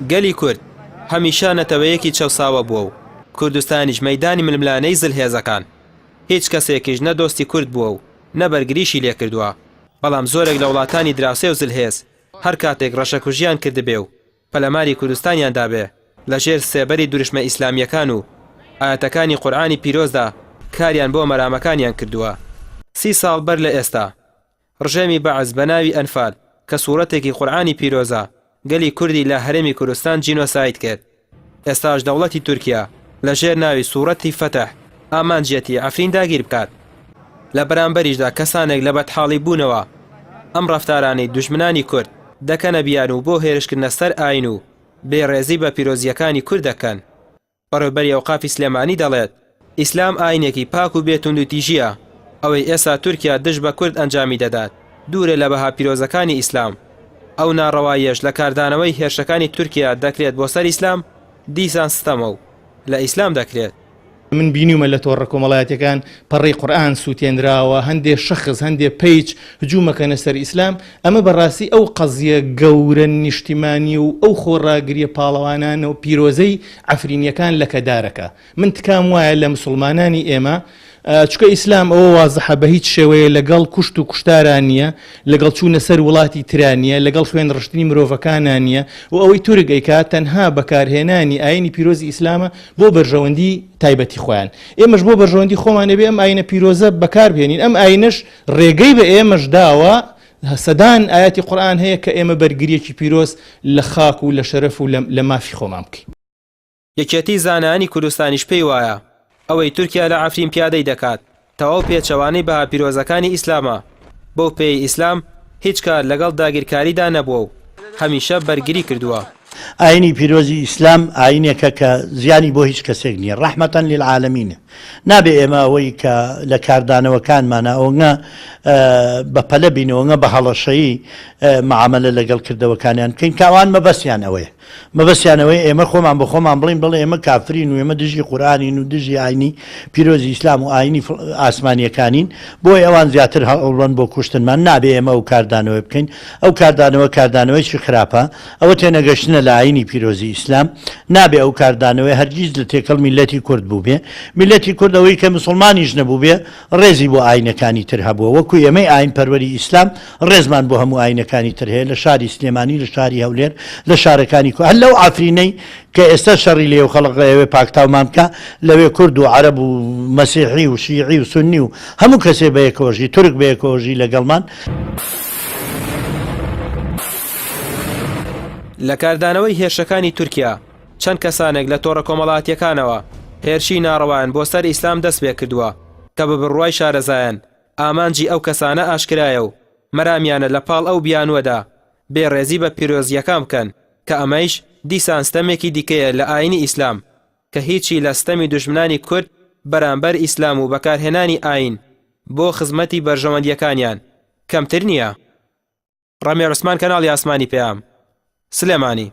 گەلی کورد هەمیشە نەتەوەیەکی چەوساوە بووە و کوردستانیش مەیدانی ململانێی زلهێزەکان. هیچ کەسێکیش نە دۆستی کورد بووە و نە بەرگریشی لێکردووە، بەڵام زۆرێک لە وڵاتانی دراوسێ و زلهێز هەر کاتێک ڕەشەکوژیان کردبێ و پەلاماری کوردستانیان دابێ لە ژێر سێبەری دروشمە ئیسلامییەکان و ئایەتەکانی قورئانی پیرۆزدا کاریان بۆ مەرامەکانیان کردووە. سی ساڵ بەر لە ئێستا ڕژێمی بەعس بە ناوی ئەنفال کە سوڕەتێکی قورئانی پیرۆزە گەلی کوردی لە هەرێمی کوردستان جینۆساید کرد. ئێستاش دەوڵەتی تورکیا لە ژێر ناوی سوڕەتی فەتح ئامانجیەتی عەفرین داگیر بکات. لە بەرامبەریشدا کەسانێک لە بەدحاڵی بوونەوە ئەم ڕەفتارانەی دوژمنانی کورد دەکەنە بیانوو بۆ هێرشکردنە سەر ئاین و بێ ڕێزی بە پیرۆزییەکانی کورد دەکەن. بەڕێوبەری ئەوقافی سلێمانی دەڵێت، ئیسلام ئاینێکی پاک و بێ توندوتیژییە، ئەوەی ئێستا تورکیا دژ بە کورد ئەنجامی دەدات دوورە لە بەها پیرۆزەکانی ئیسلام، ئەو ناڕەواییەش لە کاردانەوەی هێرشەکانی تورکیا دەکرێت بۆ سەر ئیسلام دیسان ستەمە و لە ئیسلام دەکرێت. من بینیومە لە تۆڕە کۆمەڵایەتیەکان پەڕەی قورئان سوتێنراوە، هەندێ شەخس هەندێ پەیج هجومەکەنە سەر ئیسلام، ئەمە بەڕاستی ئەو قەزیە گەورە نیشتیمانیە و ئەو خۆڕاگریە پاڵەوانانە و پیرۆزەی عەفرینیەکان لەکەدارەکە. من تکام وایە لە مسوڵمانانی ئێمە چونکە ئیسلام ئەوە وازحە بە هیچ شێوەیە لەگەڵ کوشت و کوشتارا نییە، لەگەڵ چوونە سەر وڵاتی ترا نییە، لەگەڵ خوێن ڕشتنی مرۆڤەکانا نییە و ئەوەی تورک ئەیکا تەنها بەکارهێنانی ئاینی پیرۆزی ئیسلامە بۆ بەرژەوەندی تایبەتی خۆیان. ئێمەش بۆ بەرژەوەندی خۆمان ئەبێ ئەم ئاینە پیرۆزە بەکار بهێنین، ئەم ئاینەش ڕێگەی بە ئێمەش داوە، سەدان ئایەتی قورئان هەیە کە ئێمە بەرگریەکی پیرۆز لە خاک و لە شەرەف و لە مافی خۆمان بکەین. یەکێتی زانایانی کوردستانیش پێی وایە، ئەوەی تورکیا لە عەفرین پیادەی دەکات، تەواو پێچەوانەی بەها پیرۆزەکانی ئیسلامە، بەو پێیەی ئیسلام هیچ کات لەگەڵ داگیرکاریدا نەبووە و هەمیشە بەرگری کردووە. ئاینی پیرۆزی ئیسلام ئاینێکە کە زیانی بۆ هیچ کەسێک نییە، رحمە للعالمین، نابێ ئێمە ئەوەی کە لە کاردانەوەکانمانە ئەوەنگە بە پەلە بین، ئەوەنگە بە هەڵەشەیی معامەلە لەگەڵ کردەوەکانیان بکەین کە ئەوان مەبەستیان ئەوەیە. مەبەستیان ئەوەیە ئێمە خۆمان بە خۆمان بڵێین بەڵێ ئێمە کافرین و ئێمە دژی قورئانین و دژی ئاینی پیرۆزی ئیسلام و ئاینی ئاسمانیەکانین بۆیە ئەوان زیاتر هەوڵەن بۆ کوشتنمان نابێ ئێمە ئەو کاردانەوەی بکەین ئەو کاردانەوە کاردانەوەیکی خراپە ئەوە تێنەگەشتنە لە ئاینی پیرۆزی ئیسلام نابێ ئەو کاردانەوەی هەرگیز لە تێکەڵ میلەتی کورد بووبێ میلەتی کورد ئەوەی کە مسوڵمانیش نەبووبێ ڕێزی بۆ ئاینەکانی تر هەبووە، وەکو ئێمەی ئاین پەروەری ئیسلام ڕێزمان بۆ هەموو ئاینەکانی تر هەیە لە شاری سلێمانی لە شاری هەولێر لە شارەکانی کو هەر لەو عەفرینەی کە ئێستا شەڕی لێیە و خەڵک ئەیەوێ پاکتاومان بکا لەوێ کورد و عەرەب و مەسیحی و شیعی و سوننی و هەموو کەسێ بەیەکەوە ژی تورک بەیەکەوە ژی لەگەڵمان. لە کاردانەوەی هێرشەکانی تورکیا، چەند کەسانێک لە تۆڕە کۆمەڵاتییەکانەوە هێرشی ناڕەوایان بۆ سەر ئیسلام دەستپێکردووە کە بە بڕوای شارەزایان ئامانجی ئەو کەسانە ئاشکرایە و مەرامیانە لە پاڵ ئەو بیانووەدا بێ ڕێزی بە پیرۆزییەکان بکەن کە ئەمەیش دیسان ستەمێکی دیکەیە لە ئایینی ئیسلام کە هیچی لە ستەمی دوژمنانی کورد بەرامبەر ئیسلام و بەکارهێنانی ئایین بۆ خزمەتی بەرژەوەندییەکانیان کەمتر نییە. ڕەمی عوسمان کەناڵی ئاسمانی پەیام، سلێمانی.